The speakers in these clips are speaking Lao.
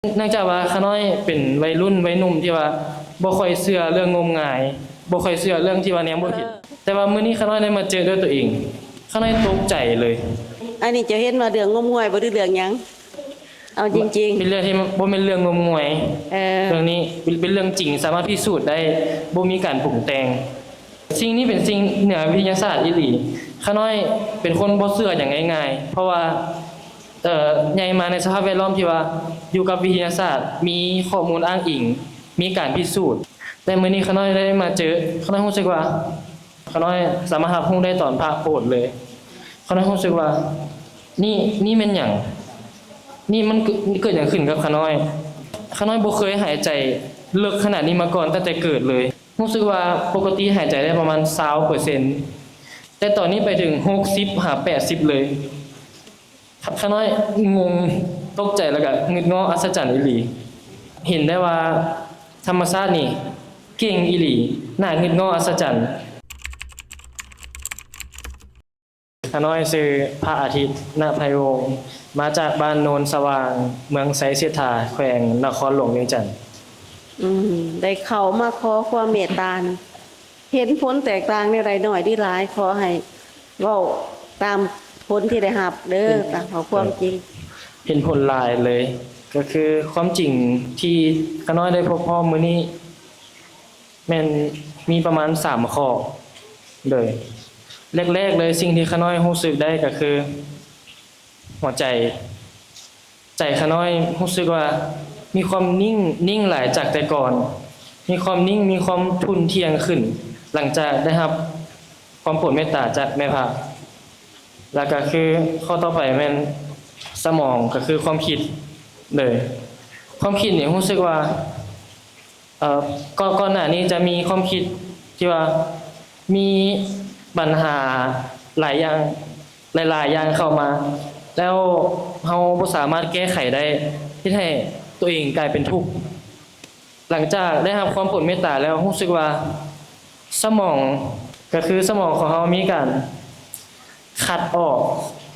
ເນື່ອງຈາກວ່າຂ້ານ້ອຍເປັນໄວລຸ້ນໄວໜຸ່ມທີ່ວ່າບໍ່ຄ່ອຍເຊື່ອເລື່ອງງົມງາຍ, ບໍ່ຄ່ອຍເຊື່ອເລື່ອງທີ່ວ່າແນມບໍ່ເຫັນ. ເອີ ແຕ່ວ່າມື້ນີ້ຂ້ານ້ອຍໄດ້ມາເຈີດ້ວຍຕົວເອງ, ຂ້ານ້ອຍຕົກໃຈເລີຍ. ອັນນີ້ເຈົ້າເຫັນວ່າເລື່ອງງົມງາຍບໍ່ ຫຼືເລື່ອງຫຍັງ? ເອົາຈິງໆ ເປັນເລື່ອງທີ່ບໍ່ແມ່ນເລື່ອງງົມງາຍ. ເອີ ເລື່ອງນີ້ເປັນ ເປັນເລື່ອງຈິງ, ສາມາດພິສູດໄດ້, ບໍ່ມີການປຸງແຕ່ງ. ສິ່ງນີ້ເປັນສິ່ງເໜືອວິທະຍາສາດອີ່ຫຼີ. ຂ້ານ້ອຍເປັນຄົນບໍ່ເຊື່ອຫຍັງງ່າຍໆ ເພາະວ່າ ເອີ ໃຫຍ່ມາໃນສະພາບແວດລ້ອມທີ່ວ່າຢູ່ກັບວິທະຍາສາດ, ມີຂໍ້ມູນອ້າງອີງ, ມີການພິສູດ. ແຕ່ມື້ນີ້ຂ້ານ້ອຍໄດ້ມາເຈີ, ຂ້ານ້ອຍຮູ້ສຶກວ່າ ຂ້ານ້ອຍສາມາດຮັບຮູ້ໄດ້ຕອນພະໂປດເລີຍ. ຂ້ານ້ອຍຮູ້ສຶກວ່າ ນີ້ ນີ້ແມ່ນຫຍັງ? ນີ້ມັນເກີດ ເກີດຫຍັງຂຶ້ນກັບຂ້ານ້ອຍ? ຂ້ານ້ອຍບໍ່ເຄີຍຫາຍໃຈເລິກຂະໜາດນີ້ມາກ່ອນຕັ້ງແຕ່ເກີດເລີຍ. ຮູ້ສຶກວ່າປົກກະຕິຫາຍໃຈໄດ້ປະມານຊາວເປີເຊັນ ແຕ່ຕອນນີ້ໄປເຖິງຫົກສິບຫາແປດສິບເລີຍ. ຂ້ານ້ອຍງົງ, ຕົກໃຈ ແລ້ວກະງຶດງໍ້ອັດສະຈັນອີ່ຫຼີ. ເຫັນໄດ້ວ່າທຳມະຊາດນີ້ເກັ່ງອີ່ຫຼີ, ໜ້າງຶດງໍ້ອັດສະຈັນ. ຂ້ານ້ອຍຊື່ ພະອາທິດ ນະໄພວົງ, ມາຈາກບ້ານໂນນສະຫວ່າງ, ເມືອງໄຊເສດຖາ, ແຂວງນະຄອນຫຼວງວຽງຈັນ. ອືມ ໄດ້ເຂົ້າມາຂໍຄວາມເມດຕານີ້ ເຫັນຜົນແຕກຕ່າງແນວໃດ ໜ້ອຍຫຼືຫຼາຍ? ຂໍໃຫ້ເວົ້າຕາມຜົນທີ່ໄດ້ຮັບເດີ, ເຫັນ ຕາມເອົາຄວາມຈິງ. ເຫັນຜົນຫຼາຍເລີຍ, ກໍຄືຄວາມຈິງທີ່ຂ້ານ້ອຍໄດ້ພົບພໍ້ມື້ນີ້ ແມ່ນມີປະມານສາມຂໍ້. ໂດຍ ແລກໆເລີຍ ສິ່ງທີ່ຂ້ານ້ອຍຮູ້ສຶກໄດ້ກໍຄື ຫົວໃຈ, ໃຈຂ້ານ້ອຍຮູ້ສຶກວ່າມີຄວາມນິ່ງ, ນິ່ງຫຼາຍຈາກແຕ່ກ່ອນ, ມີຄວາມນິ່ງ, ມີຄວາມທຸ່ນທ່ຽງຂຶ້ນ ຫຼັງຈາກໄດ້ຮັບຄວາມໂປດເມດຕາຈາກແມ່ພະ. ແລ້ວກໍຄືຂໍ້ຕໍ່ໄປແມ່ນສະໝອງ, ກໍຄືຄວາມຄິດເລີຍ. ຄວາມຄິດນີ້ຮູ້ສຶກວ່າ ເອີ ກ່ອນ ກ່ອນໜ້ານີ້ຈະມີຄວາມຄິດທີ່ວ່າມີບັນຫາຫຼາຍຢ່າງ, ຫຼາຍໆຢ່າງເຂົ້າມາ ແລ້ວເຮົາບໍ່ສາມາດແກ້ໄຂໄດ້, ເຮັດໃຫ້ຕົວເອງກາຍເປັນທຸກ. ຫຼັງຈາກໄດ້ຮັບຄວາມໂປດເມດຕາແລ້ວ ຮູ້ສຶກວ່າສະໝອງ, ກໍຄືສະໝອງຂອງເຮົາມີການ ຄັດອອກ,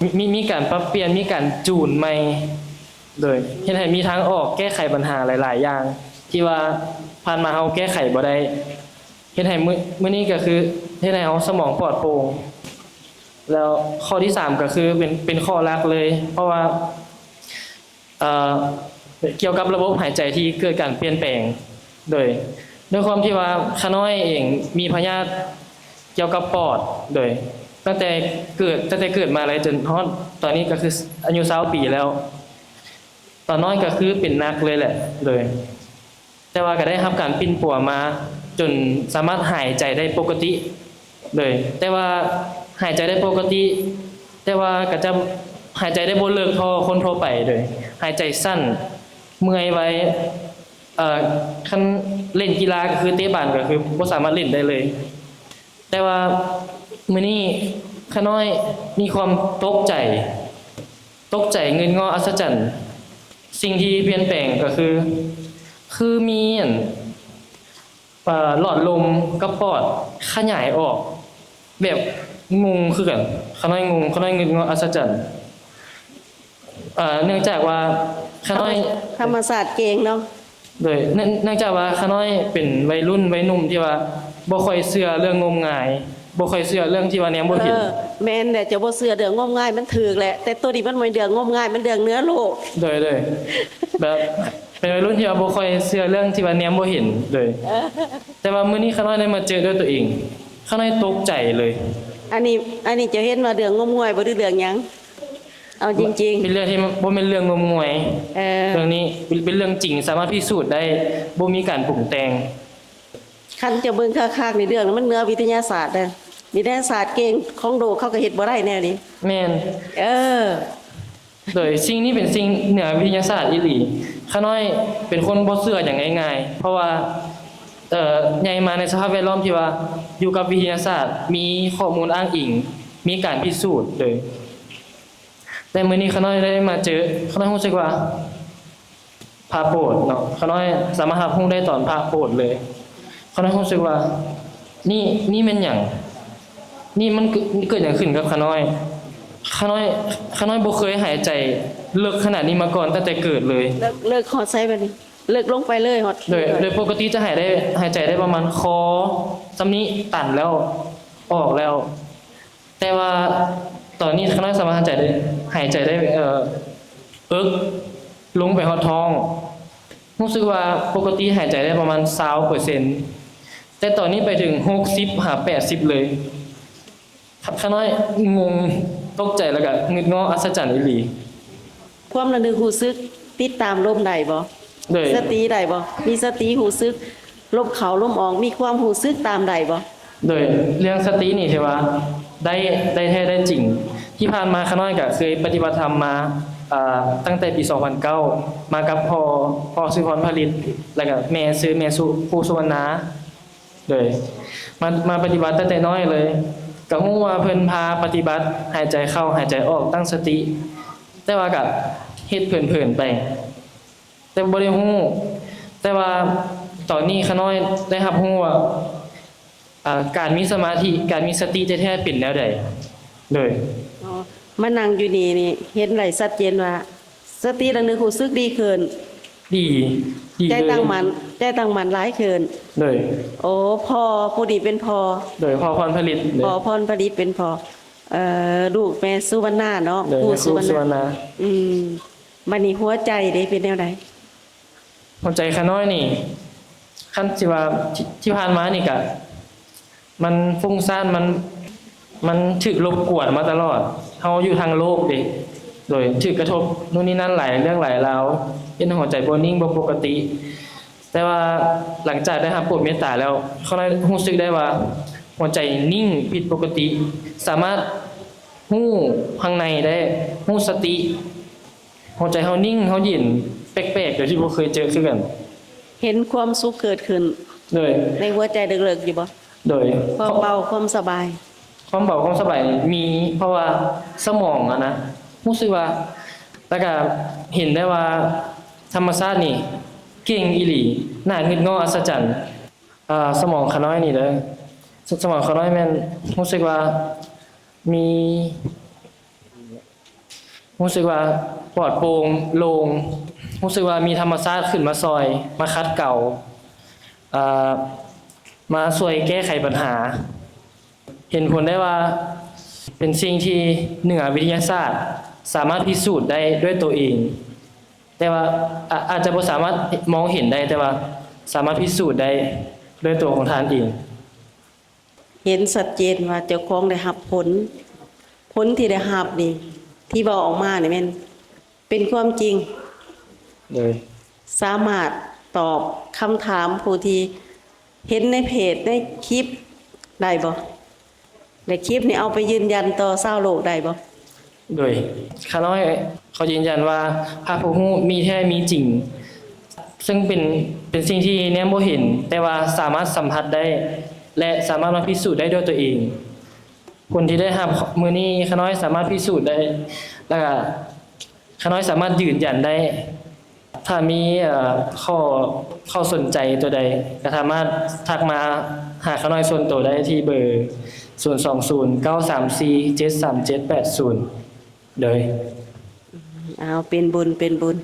ມີ ມີ ມີການປັບປ່ຽນ, ມີການຈູນໃໝ່, ໂດຍເຮັດໃຫ້ມີທາງອອກແກ້ໄຂບັນຫາຫຼາຍໆຢ່າງ ທີ່ວ່າຜ່ານມາເຮົາແກ້ໄຂບໍ່ໄດ້, ເຮັດໃຫ້ມື້ ມື້ນີ້ກໍຄືເຮັດໃຫ້ເຮົາສະໝອງປອດໂປ່ງ. ແລ້ວຂໍ້ທີສາມກໍຄືເປັນ ເປັນຂໍ້ຫຼັກເລີຍ, ເພາະວ່າ ເອີ ກ່ຽວກັບລະບົບຫາຍໃຈທີ່ເກີດການປ່ຽນແປງ, ໂດຍ ດ້ວຍຄວາມທີ່ວ່າຂ້ານ້ອຍເອງມີພະຍາດກ່ຽວກັບປອດ, ໂດຍ ຕັ້ງແຕ່ເກີດ ຕັ້ງແຕ່ເກີດມາເລີຍ ຈົນຮອດຕອນນີ້ກໍຄືອາຍຸຊາວປີແລ້ວ. ຕອນນ້ອຍກໍຄືເປັນໜັກເລີຍແຫຼະ, ໂດຍ ແຕ່ວ່າກໍໄດ້ຮັບການປິ່ນປົວມາຈົນສາມາດຫາຍໃຈໄດ້ປົກກະຕິ, ໂດຍ ແຕ່ວ່າຫາຍໃຈໄດ້ປົກກະຕິ, ແຕ່ວ່າກໍຈະຫາຍໃຈໄດ້ບໍ່ເລິກເທົ່າຄົນທົ່ວໄປ, ໂດຍ ຫາຍໃຈສັ້ນ, ເມື່ອຍໄວ. ເອີ ຄັນເລ່ນກິລາກໍຄືເຕະບານກໍຄືບໍ່ສາມາດຫຼິ້ນໄດ້ເລີຍ. ແຕ່ວ່າມື້ນີ້ຂ້ານ້ອຍມີຄວາມຕົກໃຈ, ຕົກໃຈ ງຶດງໍ້ ອັດສະຈັນ. ສິ່ງທີ່ປ່ຽນແປງກໍຄື ຄືມີອັນ ເອີ ຫຼອດລົມກັບປອດຂະຫຍາຍອອກ ແບບງົງຄືກັນ. ຂ້ານ້ອຍງົງ, ຂ້ານ້ອຍງຶດງໍ້ ອັດສະຈັນ. ເອີ ເນື່ອງຈາກວ່າຂ້ານ້ອຍ ທຳມະຊາດເກັ່ງເນາະ. ໂດຍ ເນື່ອງ ເນື່ອງຈາກວ່າຂ້ານ້ອຍເປັນໄວລຸ້ນໄວໜຸ່ມທີ່ວ່າບໍ່ຄ່ອຍເຊື່ອເລື່ອງງົມງາຍ, ບໍ່ຄ່ອຍເຊື່ອເລື່ອງທີ່ວ່າແນມບໍ່ເຫັນ. ເອີ ແມ່ນແຫຼະ, ເຈົ້າບໍ່ເຊື່ອເລື່ອງງົມງາຍ ມັນຖືກແຫຼະ, ແຕ່ໂຕນີ້ມັນບໍ່ແມ່ນເລື່ອງງົມງາຍ, ມັນເລື່ອງເໜືອໂລກ. ໂດຍ ໂດຍ ແບບເປັນໄວລຸ້ນທີ່ວ່າບໍ່ຄ່ອຍເຊື່ອເລື່ອງທີ່ວ່າແນມບໍ່ເຫັນ. ໂດຍ ເອີ ແຕ່ວ່າມື້ນີ້ຂ້ານ້ອຍໄດ້ມາເຈີດ້ວຍຕົວເອງ, ຂ້ານ້ອຍຕົກໃຈເລີຍ. ອັນນີ້ ອັນນີ້ເຈົ້າເຫັນວ່າເລື່ອງງົມງາຍບໍ່ ຫຼືເລື່ອງຫຍັງ? ເອົາຈິງໆ ເປັນເລື່ອງທີ່ບໍ່ແມ່ນເລື່ອງງົມງາຍ. ເອີ ເລື່ອງນີ້ເປັນ ເປັນເລື່ອງຈິງ, ສາມາດພິສູດໄດ້, ບໍ່ມີການປຸງແຕ່ງ. ຄັນເຈົ້າເບິ່ງຄັກໆນີ້ ເລື່ອງນີ້ມັນເໜືອວິທະຍາສາດເດ້. ວິທະຍາສາດເກັ່ງຂອງໂລກເຂົາກໍເຮັດບໍ່ໄດ້ແນວນີ້. ແມ່ນ. ເອີ ໂດຍ ສິ່ງນີ້ເປັນສິ່ງເໜືອວິທະຍາສາດອີ່ຫຼີ. ຂ້ານ້ອຍເປັນຄົນບໍ່ເຊື່ອຫຍັງງ່າຍໆ ເພາະວ່າ ເອີ ໃຫຍ່ມາໃນສະພາບແວດລ້ອມທີ່ວ່າຢູ່ກັບວິທະຍາສາດ, ມີຂໍ້ມູນອ້າງອີງ, ມີການພິສູດເລີຍ. ແຕ່ມື້ນີ້ຂ້ານ້ອຍໄດ້ມາເຈີ, ຂ້ານ້ອຍຮູ້ສຶກວ່າພະໂປດເນາະ, ຂ້ານ້ອຍສາມາດຮັບຮູ້ໄດ້ຕອນພະໂປດເລີຍ. ຂ້ານ້ອຍຮູ້ສຶກວ່າ ນີ້ ນີ້ແມ່ນຫຍັງ? ນີ້ມັນເກີດ ເກີດຫຍັງຂຶ້ນກັບຂ້ານ້ອຍ? ຂ້ານ້ອຍ ຂ້ານ້ອຍບໍ່ເຄີຍຫາຍໃຈ ເລິກຂະໜາດນີ້ມາກ່ອນຕັ້ງແຕ່ເກີດເລີຍ. ເລິກ ເລິກຮອດໃສບັດນີ້? ເລິກລົງໄປເລີຍຮອດ ໂດຍ ໂດຍປົກກະຕິຈະຫາຍໄດ້ ຫາຍໃຈໄດ້ປະມານຄໍສ່ຳນີ້ ຕັນແລ້ວ ອອກແລ້ວ. ແຕ່ວ່າຕອນນີ້ຂ້ານ້ອຍສາມາດຫາຍໃຈໄດ້ ຫາຍໃຈໄດ້ ເອີ ເອິກລົງໄປຮອດທ້ອງ. ຮູ້ສຶກວ່າປົກກະຕິຫາຍໃຈໄດ້ປະມານຊາວເປີເຊັນ ແຕ່ຕອນນີ້ໄປເຖິງຫົກສິບຫາແປດສິບເລີຍ. ຂ້ານ້ອຍງົງ ຕົກໃຈ ແລ້ວກະງຶດງໍ້ ອັດສະຈັນອີ່ຫຼີ. ຄວາມລະນຶກຮູ້ສຶກ ຕິດຕາມລົມໄດ້ບໍ່? ໂດຍ ສະຕິໄດ້ບໍ່? ມີສະຕິຮູ້ສຶກ ລົມເຂົ້າລົມອອກ ມີຄວາມຮູ້ສຶກຕາມໄດ້ບໍ່? ໂດຍ ເລື່ອງສະຕິນີ້ຖືວ່າໄດ້ ໄດ້ແທ້ໄດ້ຈິງ. ທີ່ຜ່ານມາຂ້ານ້ອຍກະເຄີຍປະຕິບັດທຳມາ ເອີ ຕັ້ງແຕ່ປີສອງພັນເກົ້າ ມາກັບພໍ່ ພໍ່ຊື່ພອນຜະລິດ ແລ້ວກະແມ່ຊື່ແມ່ສຸ ຄູສຸວັນນາ. ໂດຍ ມາ ມາປະຕິບັດຕັ້ງແຕ່ນ້ອຍເລີຍ ກະຮູ້ວ່າເພິ່ນພາປະຕິບັດ ຫາຍໃຈເຂົ້າ ຫາຍໃຈອອກ ຕັ້ງສະຕິ ແຕ່ວ່າກະເຮັດເພີນໆໄປ ແຕ່ບໍ່ໄດ້ຮູ້. ແຕ່ວ່າຕອນນີ້ຂ້ານ້ອຍໄດ້ຮັບຮູ້ວ່າ ອາ ການມີສະມາທິ ການມີສະຕິແທ້ໆເປັນແນວໃດ. ໂດຍ ອໍ ມານັ່ງຢູ່ນີ້ນີ້ ເຫັນໄດ້ຊັດເຈນວ່າ ສະຕິລະນຶກຮູ້ສຶກດີຂຶ້ນ. ດີ ດີເລີຍ ໃຈຕັ້ງໝັ້ນ ໃຈຕັ້ງໝັ້ນຫຼາຍຂຶ້ນ. ໂດຍ ໂອ້ ພໍ່ຜູ້ນີ້ເປັນພໍ່ ໂດຍ ພໍ່ພອນຜະລິດ ເດ້ ພໍ່ພອນຜະລິດເປັນພໍ່ ເອີ ລູກແມ່ສຸວັນນາເນາະ. ໂດຍ ຄູສຸວັນນາ ຄູສຸວັນນາ. ອືມ ບັດນີ້ຫົວໃຈເດ ເປັນແນວໃດ? ຫົວໃຈຂ້ານ້ອຍນີ້ ຄັນຊິວ່າ ທີ່ ທີ່ຜ່ານມານີ້ກະ ມັນຟຸ້ງຊ້ານ ມັນ ມັນຖືກລົບກວນມາຕະຫຼອດ. ເຮົາຢູ່ທາງໂລກເດ້ ໂດຍ ຖືກກະທົບໂນ່ນນີ້ນັ້ນຫຼາຍເລື່ອງຫຼາຍລາວ ເຮັດໃຫ້ຫົວໃຈບໍ່ນິ່ງ ບໍ່ປົກກະຕິ. ແຕ່ວ່າຫຼັງຈາກໄດ້ຮັບໂປດເມດຕາແລ້ວ ຂ້ານ້ອຍຮູ້ສຶກໄດ້ວ່າຫົວໃຈນິ່ງຜິດປົກກະຕິ ສາມາດຮູ້ຂ້າງໃນໄດ້ ຮູ້ສະຕິ. ຫົວໃຈເຮົານິ່ງ ເຮົາເຢັນ ແປກໆ ໂດຍທີ່ບໍ່ເຄີຍເຈີຄືກັນ. ເຫັນຄວາມສຸກເກີດຂຶ້ນ ໂດຍ ໃນຫົວໃຈເລິກໆຢູ່ບໍ່? ໂດຍ ຄວາມເບົາ ຄວາມສະບາຍ. ຄວາມເບົາຄວາມສະບາຍມີ ເພາະວ່າສະໝອງຫັ້ນນະ ຮູ້ສຶກວ່າ ແລ້ວກະເຫັນໄດ້ວ່າທຳມະຊາດນີ້ເກັ່ງອີ່ຫຼີ ໜ້າງຶດງໍ້ ອັດສະຈັນ. ອາ ສະໝອງຂ້ານ້ອຍນີ້ເດີ ສະ ສະໝອງຂ້ານ້ອຍແມ່ນຮູ້ສຶກວ່າມີ ຮູ້ສຶກວ່າປອດໂປ່ງໂລ່ງ ຮູ້ສຶກວ່າມີທຳມະຊາດຂຶ້ນມາຊ່ອຍ ມາຂັດເກົາ ເອີ ມາຊ່ວຍແກ້ໄຂບັນຫາ. ເຫັນຜົນໄດ້ວ່າເປັນສິ່ງທີ່ເໜືອວິທະຍາສາດ ສາມາດພິສູດໄດ້ດ້ວຍໂຕເອງ ແຕ່ວ່າ ອາ ອາດຈະບໍ່ສາມາດມອງເຫັນໄດ້ ແຕ່ວ່າສາມາດພິສູດໄດ້ດ້ວຍໂຕຂອງທ່ານເອງ. ເຫັນຊັດເຈນວ່າເຈົ້າຂອງໄດ້ຮັບຜົນ ຜົນທີ່ໄດ້ຮັບນີ້ ທີ່ເວົ້າອອກມານີ້ແມ່ນເປັນຄວາມຈິງ. ໂດຍ ສາມາດຕອບຄຳຖາມຜູ້ທີ່ເຫັນໃນເພຈ ໃນຄລິບໄດ້ບໍ່? ແລະ ຄລິບນີ້ເອົາໄປຢືນຢັນຕໍ່ຊາວໂລກໄດ້ບໍ່? ໂດຍ ຂ້ານ້ອຍຂໍຢືນຢັນວ່າພະຜູ້ຮູ້ມີແທ້ມີຈິງ ເຊິ່ງເປັນ ເປັນສິ່ງທີ່ແນມບໍ່ເຫັນ ແຕ່ວ່າສາມາດສຳຜັດໄດ້ ແລະ ສາມາດມາພິສູດໄດ້ດ້ວຍຕົວເອງ. ຜົນທີ່ໄດ້ຮັບມື້ນີ້ ຂ້ານ້ອຍສາມາດພິສູດໄດ້ ແລະ ກະຂ້ານ້ອຍສາມາດຢືນຢັນໄດ້. ຖ້າມີ ເອີ ຂໍ້ ຂໍ້ສົນໃຈຕົວໃດ ກະສາມາດທັກມາຫາຂ້ານ້ອຍສ່ວນໂຕໄດ້ທີ່ເບີ ສູນສອງສູນ ເກົ້າສາມສີ່ ເຈັດສາມເຈັດແປດສູນ. ໂດຍ ເອົາ ເປັນບຸນ ເປັນບຸນ.